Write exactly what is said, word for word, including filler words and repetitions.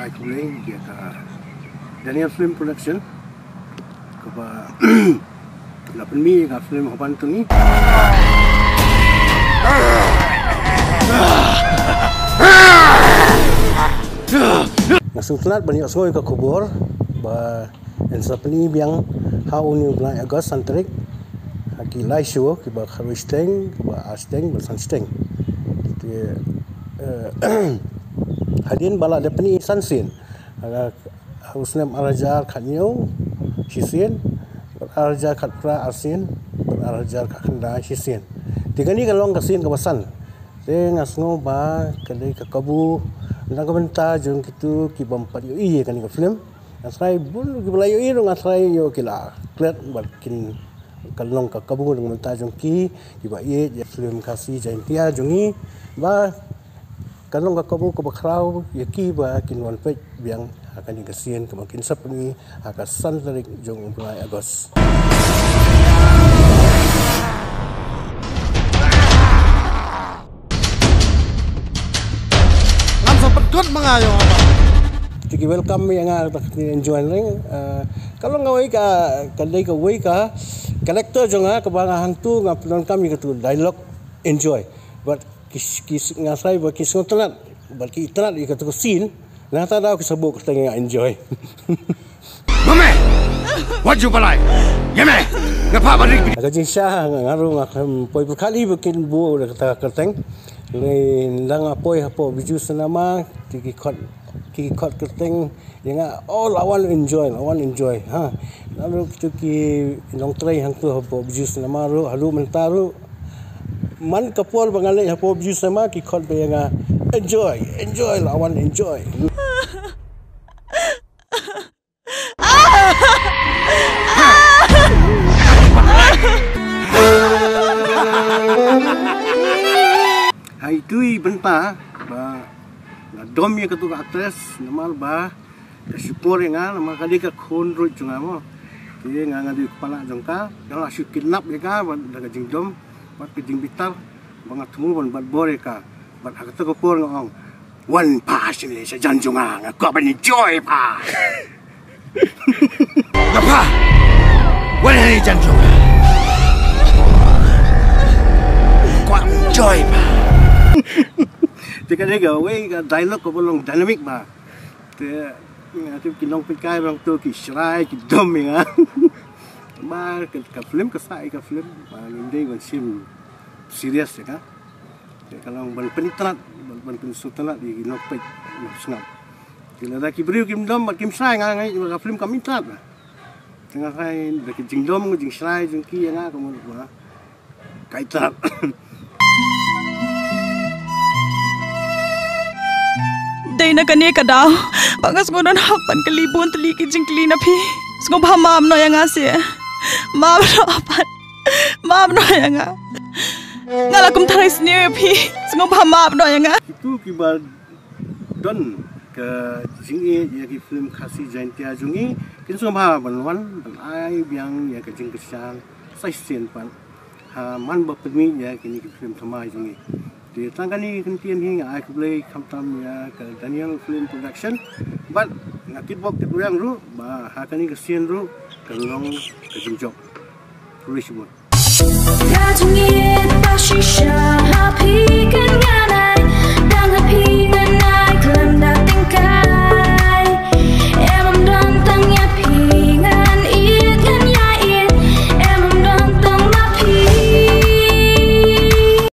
Ai khublei ïa ka Daniel Film Production kaba la pynmih ïa ka film Haban Tuni. Nga sngewtynnat ban ïohsngew ïa ka khubor ba yn sa pyni biang ha une u bnai August san tarik ha ki lai show, kiba khatwei shiteng, kiba ar shiteng, kiba san shiteng. Te, eh, hadien ba la dep pyni san sien. Ha, ha u snem ar hajar khathynñiew shisien, bad ar hajar khatphra ar sien, bad ar hajar khatkhyndai shisien. Te kane ka long ka sien kaba san. Te nga sngew ba ka dei ka kabu na ka bynta jong kito ki bym pat ïohi ïa kane ka film. Nga tharai bun kiba la ïohi ruh nga tharai ïoh ki la klet bad kin, ka long ka kabu na ka bynta jong ki kiba ïeit ïa film Khasi Jaintia jong ngi, ba ka long ka kabu kaba khraw ïa ki ba kin wan peit biang ha kane ka sien kaba kin sa pyni ha ka san tarik jong u bnai August. Ngam sa pynkut ma nga ïa nga. Te ki welcome ïa nga, ta ki enjoy ring. Eh, ka long kawei ka, ka dei kawei ka character jong nga kaba nga hangtu nga pyndonkam ïa katu dialogue enjoy. Bad ki, ki, nga tharai ba ki sngewtynnat bad ki itynnat ïa katu ka scene. Nangta daw ki sa buh kyrteng ïa nga Enjoy. Mame! Wat ju palai! Ïa me! Nga phah ban rik. Ka jingshisha nga ruh nga khlem poi pyrkhat hi ba kin buh da kata ka kyrteng. Lei nda nga poi hapoh Bijou Cinema, te ki khot, ki khot kyrteng ïa nga, oh, la wan Enjoy, la wan Enjoy. Ha. Naduh kito ki nongtrei hangtu hapoh Bijou Cinema ruh, haduh mynta ruh. Man ka por ba nga leit hapoh Bijou Cinema ki khot beit ïa nga, Enjoy, Enjoy, la wan Enjoy. Ha itu i bynta ba nga dom ïa katu ka actress namar ba ka shu por ïa nga, namar ka dei ka khun ruh jong nga mo. Te nga nga dei u kpa jong ka, nga la shu kidnap ïa ka bad da ka jingdom bad ka jingbitar ba nga thmu ban bat bor ïa ka. Bad ha kata ka por nga ong, wan pha shane sha jan jong nga, nga kwah ban enjoy pha. Nga pha, wan hangne jan jong nga, kwah enjoy pha. Te ka dei kawei ka dialogue kaba long dynamic ba. Te nga tip ki nongpeit kai ba hangtu ki shrai ki dom ïa nga. Ba ka, ka film ka sah ïa ka film ba ngim dei ban shim serious ïa ka. Te ka long ban pynitynnat, ban, ban pynsngewtynnat ïa ki nongpeit nongshngap. Te lada ki briew kim dom bad kim shrai nga, nga ïa ka film kam itynnat ba. Te nga tharai da ka jingdom ka jingshrai jong ki ïa nga ka mut ba ka itynnat. Dei na kane ka daw ba nga sngewdon hok ban kylli bun tylli ki jingkylli na phi. Sngewbha map noh ïa nga seh. Map noh pat. Map noh ïa nga. Nga la kum tharai sniew ïa phi. Sngewbha map noh ïa nga. Kitu kiba don ka jingïeit ïa ki film Khasi Jaintia jong ngi, kin sngewbha ban wan ban ai biang ïa ka jingkyrshan sa shisien pat ha man ba pynmih ïa kine ki film thymmai jong ngi. Te tang kane ka kyntien hi nga ai khublei khamtam ïa ka Daniel Film Production bad nga kitbok kitrwiang ruh ba ha kane ka sien ruh ka long ka jingjop. Khublei shibun. Ka jingïeit ba shisha ha phi kan nga